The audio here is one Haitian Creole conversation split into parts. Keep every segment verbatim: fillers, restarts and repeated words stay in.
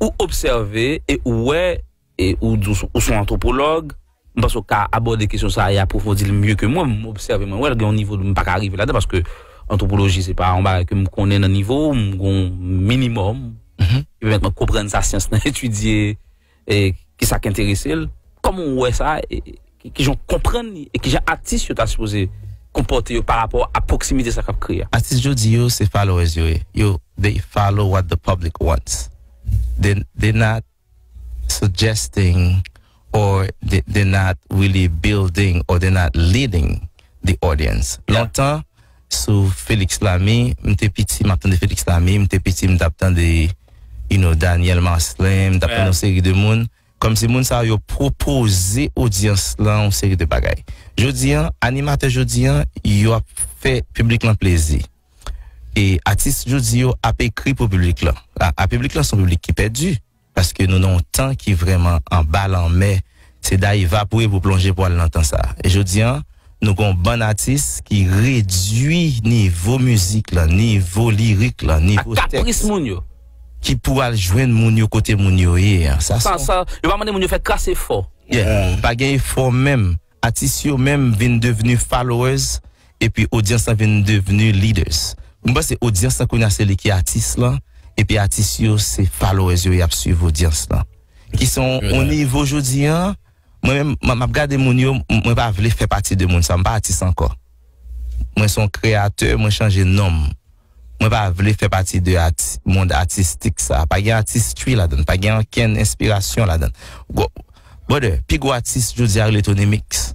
ou obsève e ou wè, e ou di w s- ou se yon antwopològ, m panse w ka abòde kesyon sa a e apwofondi l mye ke mwen. M obsève, mwen wè l gen yon nivo m pa ka rive ladan, paske antwopoloji se pa yon bagay ke m konnen nan nivo, m gen yon minimòm ki pèmèt mwen konprann sa syans lan etidye, e kisa k enterese l. Kòman w wè sa, e ki, ki jan w konprann li, e ki jan atis yo ta sipoze konpòte yo pa rapò a pwoksimite sa k ap kreye a? Atis jodi yo, se followers yo ye. Yo, they follow what the public wants. They, they're not suggesting, or they, they're not really building, or they're not leading the audience. Lontan, sou Felix Lamy, m te piti, m ap tande Felix Lamy, m te piti, m t ap tande, you know, Daniel Marcelin, m t ap tande yon seri de moun. Kòmsi moun sa yo pwopoze odyans lan yon seri de bagay. Jodi an, animatè jodi an, yo ap fè piblik lan plezi. E atis jodi yo ap ekri pou piblik lan. A, a piblik lan se yon piblik ki pèdi. Paske nou nan yon tan ki vrèman anba lanmè. Se dayiva pou ye pou plonje pou al nan tan sa. E jodi an, nou gen yon bann atis ki redui nivo mizik lan, nivo lirik lan, nivo tèks. Ak kapris moun yo. Ki pou al jwenn moun yo kote moun yo ye an. Sa, sa, yo pa mande moun yo fè kras efò. Yeah. Pa gen efò menm. Atis yo menm vin devni followers, epi odyans lan vin devni leaders. M panse odyans lan kounye a se li ki atis lan, epi atis yo se followers yo y ap swiv odyans lan. Ki se yon, yon nivo jodi an, mwen menm, m, m ap gade moun yo, m- mwen pa vle fè pati de moun sa, m pa atis ankò. Mwen se yon kreyatè, mwen chanje non m. Mwen pa vle fè pati de ati, mond atistik sa. Pa gen artistry ladan, pa gen ankenn enspirasyon ladan. Gwo- Brother, pi gwo atis jodi a rele Tony Mix.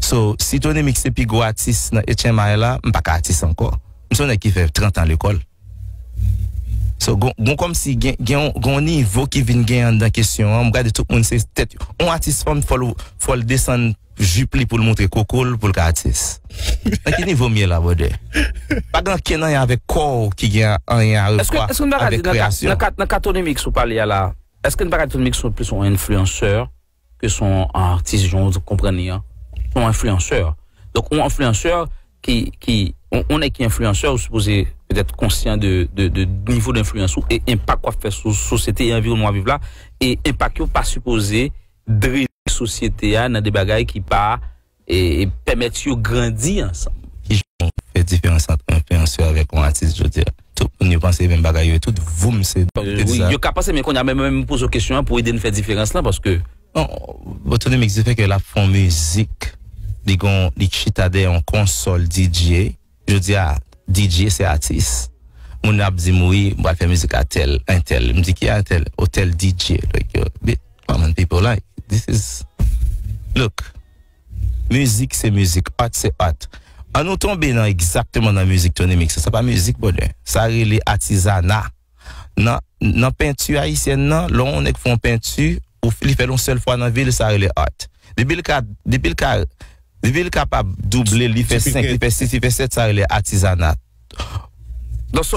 So, si Tony Mix se pi gwo atis nan H M I la, m pa ka atis ankò. M se yon nèg ki fè trant an lekòl. So, gon, gon kòmsi gen, gen, yon- gen yon nivo ki vin gen anndan kesyon an. M gade tout moun se tèt yo. Yon atis fanm, fò l, fò l desann jip li pou l montre koko l, pou l ka atis. Nan ki nivo m ye la, brother? Pa gen ankenn anyen avèk kò w ki gen anyen a Èske, wè èske n pa ka avèk di nan ka, kreyasyon. Nan ka, nan ka Tony Mix ou pale a la, èske n pa ka di Tony Mix se plis yon enfliyansè ke se yon atis, jan w konprann li an? Se yon enfliyansè. Donk, yon enfliyansè ki, ki, yon, yon nèg ki enfliyansè, ou sipoze petèt konsyan de, de, de nivo denfliyans ou e enpak w ap fè sou sosyete e anviwònman w ap viv la, e enpak yo pa sipoze drene sosyete a nan de bagay ki pa e, e pèmèt yo grandi ansanm. Kijan w fè diferans ant enfliyansè avèk yon atis jodi a? Tout moun yo panse menm bagay yo, tout voum se. Wi, yo ka panse, men kounye a menm, menm poze w kesyon an pou ede n fè diferans lan, paske. Non, Botonemix, di fè ke l ap fè yon mizik, li gon, li chita dèyè yon konsòl D J. Jodi a, D J se atis. Moun ap di m, wi, m pral fè mizik a tèl, entèl. M di, ki entèl? O, tèl D J. Like, yo, bi- Come on, people, like, this is, look, mizik se mizik, art se art. An nou tonbe nan egzakteman nan mizik Tony Mix. Sa pa mizik, brother. Sa rele atizana. Nan, nan penti ayisyèn nan, lè yon nèg fè yon penti, ou f- li fè l yon sèl fwa nan vi l, sa rele art. Depi l ka, depi l ka, depi l kapab double, li fè senk, li fè sis, li fè sèt, sa rele atizana.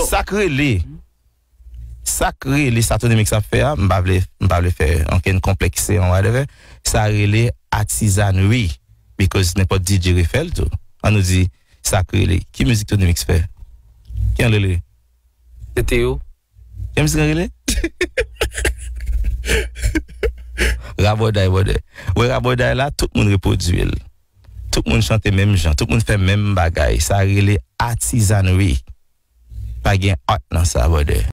Sa k rele Sa k rele sa Tony Mix ap fè a, m pa vle, m pa vle fè ankenn konplekse an whatever. Sa rele atizanri. Because nenpòt D J refè l tou. An nou di, sa k rele. Ki mizik Tony Mix fè? Ki an rele? Se Teo. Ki mizik an rele? Rabòday, bòdè. Wè rabòday la, tout moun repwodui l. Tout moun chante menm jan, tout moun fè menm bagay. Sa rele atizanri. Pa gen art nan sa, bòdè.